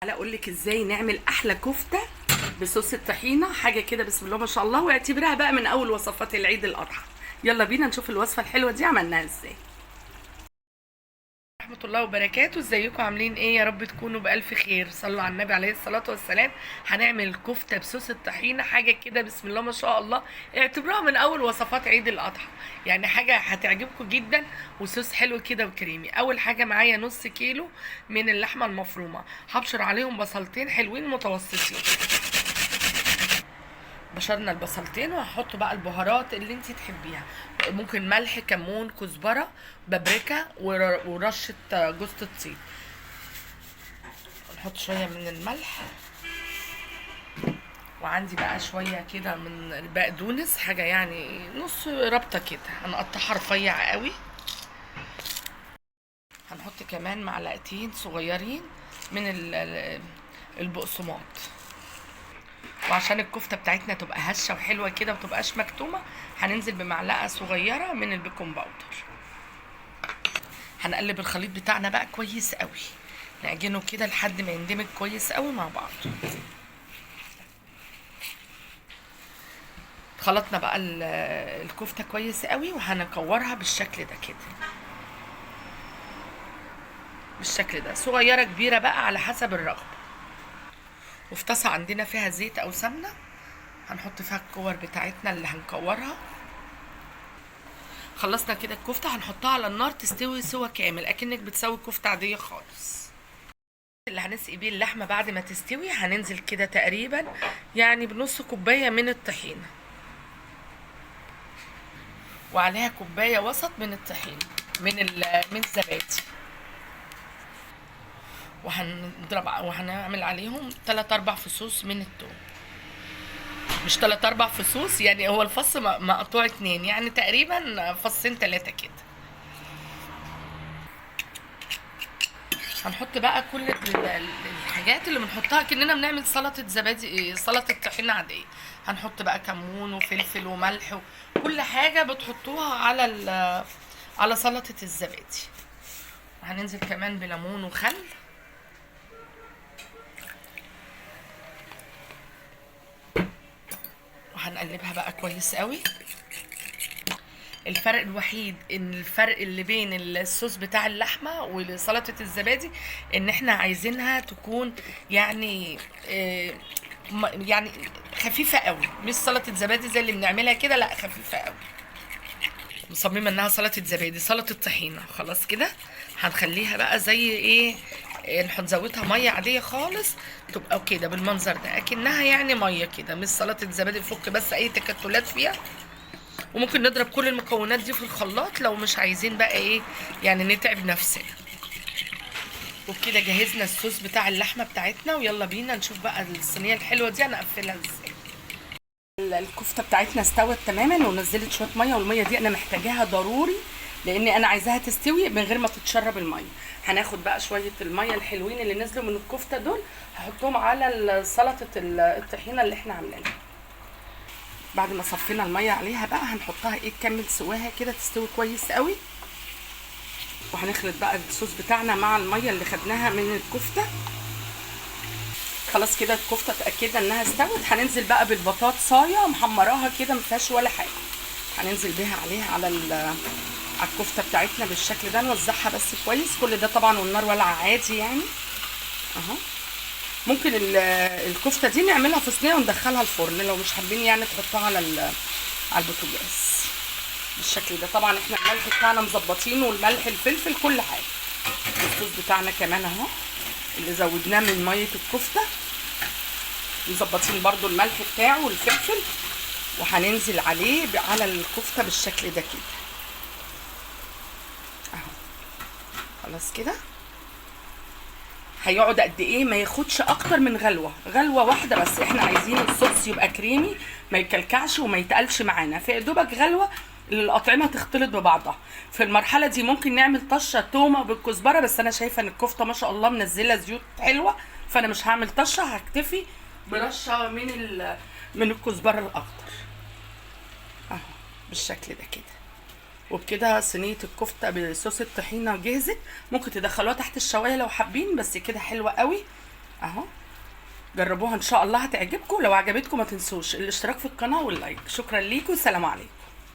تعالى اقول لك ازاي نعمل احلى كفته بصوص الطحينه، حاجة كده بسم الله ما شاء الله، واعتبرها بقى من اول وصفات العيد الاضحى. يلا بينا نشوف الوصفة الحلوة دي عملناها ازاي. رحمة الله وبركاته، ازيكم عاملين ايه؟ يا رب تكونوا بألف خير. صلوا على النبي عليه الصلاة والسلام. هنعمل كفتة بصوص الطحينة، حاجة كده بسم الله ما شاء الله، اعتبروها من اول وصفات عيد الاضحى، يعني حاجة هتعجبكم جدا، وصوص حلو كده وكريمي. اول حاجة معايا نص كيلو من اللحمة المفرومة، هبشر عليهم بصلتين حلوين متوسطين. بشرنا البصلتين وهحط بقى البهارات اللي انت تحبيها، ممكن ملح، كمون، كزبره، بابريكا، ورشه جوز الطيب. نحط شوية من الملح، وعندي بقى شوية كده من البقدونس، حاجة يعني نص ربطه كده، هنقطعها رفيع قوي. هنحط كمان معلقتين صغيرين من البقسماط. وعشان الكفتة بتاعتنا تبقى هشه وحلوه كده ومتبقاش مكتومة، هننزل بمعلقه صغيرة من ال baking powder. هنقلب الخليط بتاعنا بقى كويس قوي، نعجنه كده لحد ما يندمج كويس قوي مع بعض. خلطنا بقى الكفتة كويس قوي، وهنكورها بالشكل ده كده، بالشكل ده، صغيرة كبيرة بقى على حسب الرغبة. وفي طاسه عندنا فيها زيت او سمنه، هنحط فيها الكور بتاعتنا اللي هنكورها. خلصنا كده الكفتة، هنحطها على النار تستوي سوا كامل، اكنك بتسوي كفته عادية خالص. اللي هنسقي بيه اللحمة بعد ما تستوي، هننزل كده تقريبا يعني بنص كوباية من الطحينه، وعليها كوباية وسط من الطحينه من الزبادي، وهنضرب وهنعمل عليهم 3 4 فصوص من الثوم. مش 3 4 فصوص يعني، هو الفص مقطوع 2، يعني تقريبا فصين 3 كده. هنحط بقى كل الحاجات اللي بنحطها كأننا بنعمل سلطة زبادي، سلطة طحينة عادية. هنحط بقى كمون وفلفل وملح وكل حاجة بتحطوها على سلطة الزبادي. وهننزل كمان بليمون وخل. وهنقلبها بقى كويس قوي. الفرق الوحيد ان الفرق اللي بين الصوص بتاع اللحمة وسلطة الزبادي، ان احنا عايزينها تكون يعني يعني خفيفة قوي، مش سلطة زبادي زي اللي بنعملها كده، لا خفيفة قوي. مصممه انها سلطة زبادي، سلطة طحينه. خلاص كده هنخليها بقى زي ايه، نحط زودها مية عادية خالص، تبقى كده بالمنظر ده، اكنها يعني مية كده، مش سلطة زبادي. نفك بس اي تكتلات فيها. وممكن نضرب كل المكونات دي في الخلاط لو مش عايزين بقى ايه يعني نتعب نفسنا. وبكده جهزنا الصوص بتاع اللحمة بتاعتنا، ويلا بينا نشوف بقى الصينية الحلوة دي هنقفلها ازاي. الكفتة بتاعتنا استوت تماما ونزلت شوية مية، والمية دي انا محتاجاها ضروري لان انا عايزاها تستوي من غير ما تتشرب المية. هناخد بقى شوية المية الحلوين اللي نزلوا من الكفتة دول، هحطهم على سلطة الطحينه اللي احنا عاملينها. بعد ما صفينا المية عليها بقى هنحطها ايه تكمل سواها كده، تستوي كويس قوي. وهنخلط بقى الصوص بتاعنا مع المية اللي خدناها من الكفتة. خلاص كده الكفتة اتاكدنا انها استوت. هننزل بقى بالبطاطسايه محمراها كده ما فيهاش ولا حاجة، هننزل بيها عليها على الكفتة بتاعتنا بالشكل ده، نوزعها بس كويس. كل ده طبعا والنار ولعه عادي يعني اهو. ممكن الكفتة دي نعملها في صينية وندخلها الفرن لو مش حابين يعني تحطوها على البوتاجاز بالشكل ده. طبعا احنا الملح بتاعنا مظبطينه، والملح الفلفل كل حاجة. الصوص بتاعنا كمان اهو اللي زودناه من مية الكفتة، مظبطين برضو الملح بتاعه والفلفل، وهننزل عليه على الكفتة بالشكل ده كده اهو. خلاص كده هيقعد قد ايه؟ ما ياخدش اكتر من غلوه، غلوه واحدة بس. احنا عايزين الصوص يبقى كريمي، ما يكلكعش وما يتقلش معانا، في دوبك غلوه الاطعمة تختلط ببعضها. في المرحلة دي ممكن نعمل طشه تومة بالكزبره، بس انا شايفه ان الكفتة ما شاء الله منزله زيوت حلوة، فانا مش هعمل طشه، هكتفي برشه من الكزبره الاخضر اهو بالشكل ده كده. وبكده صينية الكفتة بصوص الطحينه جهزت. ممكن تدخلوها تحت الشوايه لو حابين، بس كده حلوة قوي. اهو جربوها ان شاء الله هتعجبكم. لو عجبتكم ما تنسوش الاشتراك في القناة واللايك. شكرا ليكم والسلام عليكم.